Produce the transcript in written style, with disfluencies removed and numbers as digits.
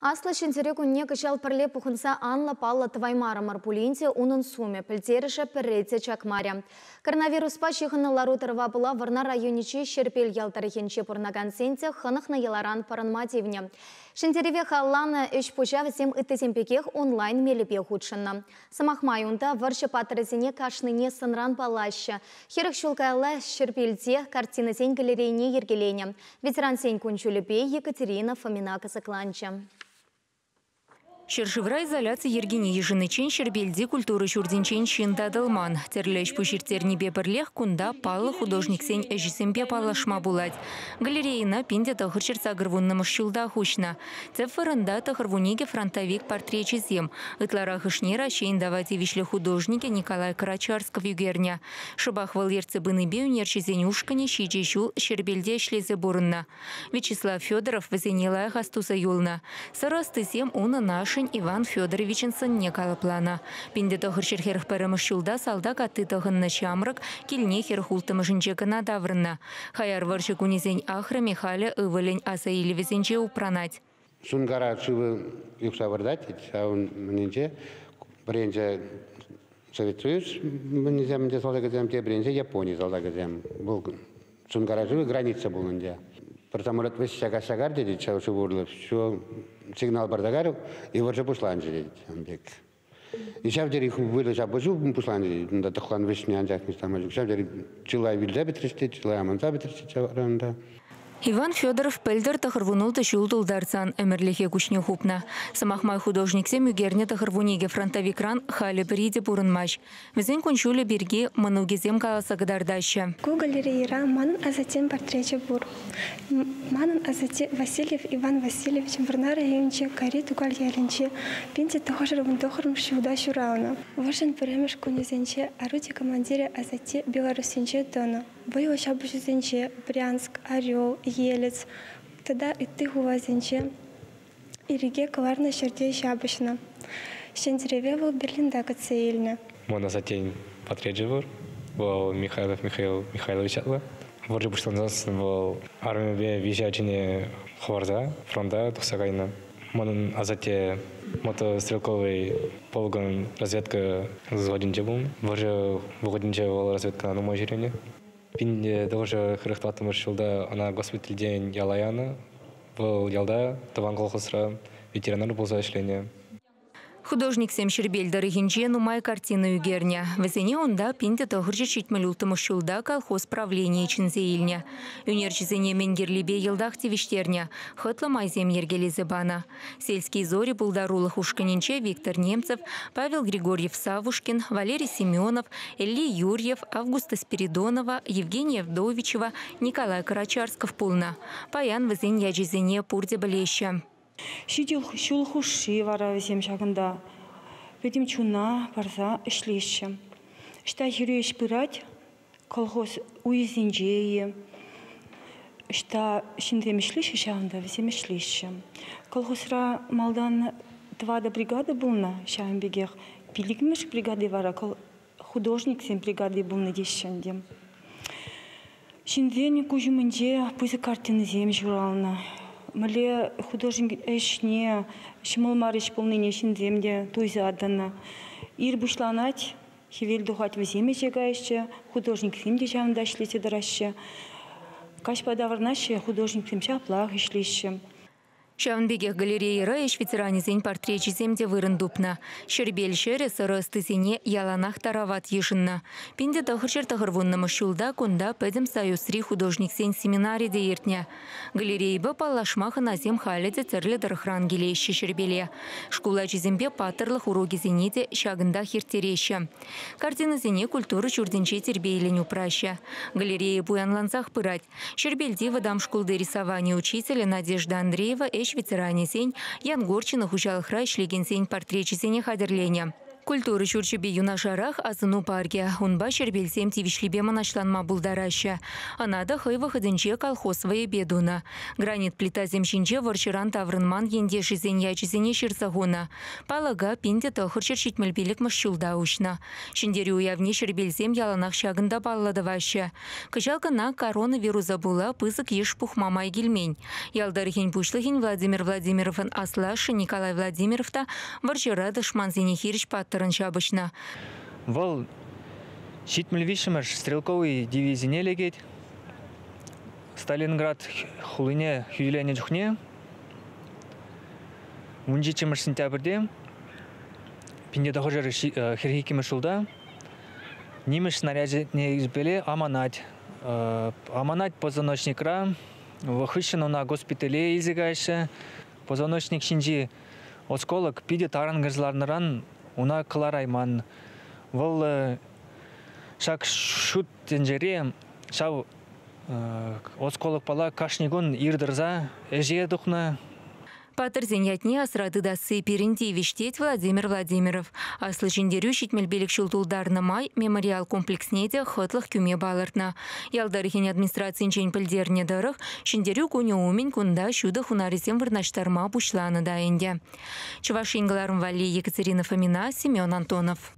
Аслӑ Ҫӗнтерӳ кунне кӑҫал пӗрле пухӑнса анлӑ паллӑ тӑваймарӑмӑр пулин те унӑн сумӗ, пӗлтерӗшӗ пӗрре те чакмарӗ. Коронавируспа ҫыхӑннӑ лару-тӑрӑва пула Вӑрнар районӗнчи Ҫӗрпел ял тӑрӑхӗнче пурӑнакансен те хӑнӑхнӑ йӑларан пӑрӑнма тивнӗ. Ҫӗнтерӗве халалланӑ ӗҫ-пуҫа вӗсем ыттисем пекех онлайн мелӗпе хутшӑннӑ. Сӑмах май, унта вӑрҫӑ паттӑрӗсене кашнине сӑнран паллаҫҫӗ. 40 ҫул каялла Ҫӗрпелте картинӑсен галерейине йӗркеленӗ. Ветерансен кун-ҫулӗпе Екатерина Фомина кӑсӑкланчӗ. Ҫӗршывра изоляци йӗркине йышӑниччен Ҫӗрпелти культура ҫуртӗнчен ҫын татӑлман. Тӗрлӗ ӗҫ-пуҫ ирттернипе пӗрлех кунта паллӑ художниксен ӗҫӗсемпе паллашма пулать. Галерейӑна 1980-мӗш ҫулта уҫнӑ. Тӗп вырӑнта 92 фронтовик портречӗсем. Ытларахӑшне Раҫҫейӗн тава тивӗҫлӗ художникӗ Николай Карачарсков ӳкернӗ. Шӑпах вӑл ертсе пынипе ӳнерҫӗсен ушкӑнӗ ҫичӗ ҫул Ҫӗрпелте ӗҫлесе пурӑннӑ. Вячеслав Федоров вӗсене лайӑх астуса юлнӑ. Сӑрӑ ӑстисем унӑн ашшӗн Иван Федоровичӑн сӑнне калӑпланӑ. 1941 ҫулта салтак атти тӑхӑннӑ ҫамрӑк килне 46-мӗшӗнче кӑна таврӑннӑ. Хаяр вӑрҫӑ кунӗсен ахрӑмӗ халӗ ывӑлӗн аса илӗвӗсенче упранать. Сункара шывӗ юхса выртать, ҫавӑн мӗнӗнче пӗринче Совет Союз мӗнӗсем те салтакӗсем, тепринче Япони салтакӗсем. Вӑл Сункара шывӗ граница пулнӑ ӗнтӗ. Пӗр самолет вӗҫсе каҫса кар тет, ҫав шыв урлӑ. Все, сигнал парса карӗ, и вӑрҫӑ пуҫланчӗ тет ун пек. И ҫав тери вӑйлӑ ҫапӑҫу пуҫланчӗ тет. Унта тӑхлан вӗҫне анчах самолет ҫав тери чылай вилсе пӗтрӗҫ тет, чылай аманса пӗтрӗҫ тет ҫав районта. Иван Федоров пӗлтӗр 96 ҫул тултарсан ӗмӗрлӗхе куҫне хупнӑ. Сӑмах май, художниксем ӳкернӗ 92 фронтовикран халӗ пӗри те пурӑнмасть. Вӗсен кун-ҫулӗ пирки мӑнукӗсем каласа кӑтартаҫҫӗ. Ку галерейӑра манӑн асаттен портречӗ пур. Манӑн асатте Васильев Иван Васильевич Вӑрнар районӗнчи Кари Тукаль ялӗнче 1919 ҫулта ҫуралнӑ. Вӑрҫӑн пӗрремӗш кунӗсенче оруди командирӗ асатте Белоруссинче тӑнӑ. Вӑйлӑ ҫапӑҫусенче Брянск, Орел, Елец тата ытти хуласенче ирӗке кӑларнӑ ҫӗрте ҫапӑҫнӑ. Ҫӗнтерӗве вӑл Берлинта кӗтсе илнӗ. Ман асаттен портречӗ пур. Вӑл Михайлов Михаил Михайлович ятлӑ. Вӑрҫӑ пуҫлансассӑн вӑл арӑмӗпе виҫӗ ачине хӑварса фронта тухса кайнӑ. Манӑн асатте мотострелковый полкӑн разведка взводӗнче пулнӑ. Вӑрҫӑ вӑхӑтӗнче вӑл разведкӑна нумай ҫӳренӗ. 1944 ҫулта ӑна госпитальтен яла янӑ. Вӑл ялта тӑван колхозра ветеринар пулса ӗҫленӗ. Художниксем Ҫӗрпел тӑрӑхӗнче нумай картина ӳкернӗ. Вӗсене унта 1976 ҫулта колхоз правленийӗ чӗнсе илнӗ. Ӳнерҫӗсене мӗн кирлипе йӑлтах тивӗҫтернӗ, хӑтлӑ майсем йӗркелесе панӑ. Сельские зори пултарулӑх ушкӑнӗнче Виктор Немцев, Павел Григорьев Савушкин, Валерий Семенов, Элли Юрьев, Августа Спиридонова, Евгения Вдовичева, Николай Карачарсков пулнӑ. Паян вӗсен ячӗсене пурте пӗлеҫҫӗ. Ҫичӗ ҫул хушши вара вӗсем ҫакӑнта пӗтӗм чуна парса ӗҫлеҫҫӗ. Ӑҫта хӗрӳ ӗҫ пырать, колхоз уйӗсенче-и, ӑҫта ҫынсем ӗҫлеҫҫӗ ҫавӑнта вӗсем ӗҫлеҫҫӗ. Колхозра малтан тӑватӑ бригада пулнӑ, ҫавӑн пекех пиллӗкмӗш бригади вара художниксен бригади пулнӑ теҫҫӗ ӗнтӗ. Ҫынсен куҫ умӗнче пысӑк картинӑсем ҫуралнӑ. Мӗнле художник ӗҫне, ҫӑмӑл мар ӗҫ пулнине ҫынсем те туйса тӑнӑ. Ир пуҫланать, хӗвел тухать, вӗсем ӗҫе каяҫҫӗ, художниксем те ҫавӑнта ӗҫлесе тӑраҫҫӗ. Каҫпа таврӑнаҫҫӗ, художниксем ҫаплах ӗҫлеҫҫӗ. Ҫавӑн пекех галерейӑра ӗҫ ветеранӗсен портречӗсем те вырӑн тупнӑ. Ҫӗрпел ҫӗрӗ сӑрӑ ӑстисене яланах тарават йышӑннӑ. 1990-мӗш ҫулта кунта Пӗтӗм Союзри художниксен семинарӗ те иртнӗ. Галерейӑпа паллашма хӑнасем халӗ те тӗрлӗ тӑрӑхран килеҫҫӗ Ҫӗрпеле. Шкул ачисемпе паттӑрлӑх урокӗсене те ҫакӑнтах ирттереҫҫӗ. Картинӑсене культура ҫуртӗнче тирпейлӗн упраҫҫӗ. Галерея пуянлансах пырать. Ҫӗрпелти вӑтам шкулти рисовани учителӗ Надежда Андреева ӗҫ ветеранӗсен, Янгорчино хуҫалӑхра ӗҫлекенсен портречӗсене хатӗрленӗ. Культура ҫурчӗпе юнашарах асӑну паркӗ. Унпа ҫӗрпелсем тивӗҫлипе мӑнаҫланма пултараҫҫӗ. Ӑна та хӑй вӑхӑтӗнче колхоз вӑйӗпе тунӑ. Гранит плитасем ҫинче вӑрҫӑран таврӑнман ентешӗсен ячӗсене ҫырса хунӑ. Палӑка 1975-мӗш ҫулта уҫнӑ. Ҫӗнтерӳ уявне ҫӗрпелсем яланах ҫакӑнта паллӑ тӑваҫҫӗ. Кӑҫал кӑна коронавируса пула пысӑк йыш пухма май килмен. Ял тӑрӑхӗн пуҫлӑхӗн Владимир Владимировӑн аслашшӗ Николай Владимиров та вӑрҫӑра тӑшмансене хирӗҫ паттӑрӑн ҫапӑҫнӑ. Вӑл 73-мӗш стрелковый дивизине лекет. Сталинград хулине хӳтӗленӗ чухне 17 сентябрьте 1942 ҫулта нимӗҫ снарячӗне илпеле аманать. Аманать позвоночникра. Хыҫҫӑн ӑна госпитале илсе каяҫҫӗ. Позвоночник ҫинчи осколок питӗ тарӑн кӗрсе ларнӑран уна кӑларайман. Вӑл ҫак ҫут тӗнчере ҫав осколокпала кашни кун ир тӑрса ӗҫе тухнӑ. Паттӑрсен ятне асра тытасси пирӗн тивӗҫ, тет Владимир Владимиров. Аслӑ Ҫӗнтерӳ 75 ҫул тултарнӑ май мемориал комплексне те хӑтлӑх кӳме палӑртнӑ. Ял тӑрӑхӗн администрацийӗнчен пӗлтернӗ тӑрӑх, Ҫӗнтерӳ кунӗ умӗн кунта ҫутӑ хунарӗсем вырнаҫтарма пуҫланӑ та ӗнтӗ. Чӑваш Ен кӑларӑм валли Екатерина Фомина, Семен Антонов.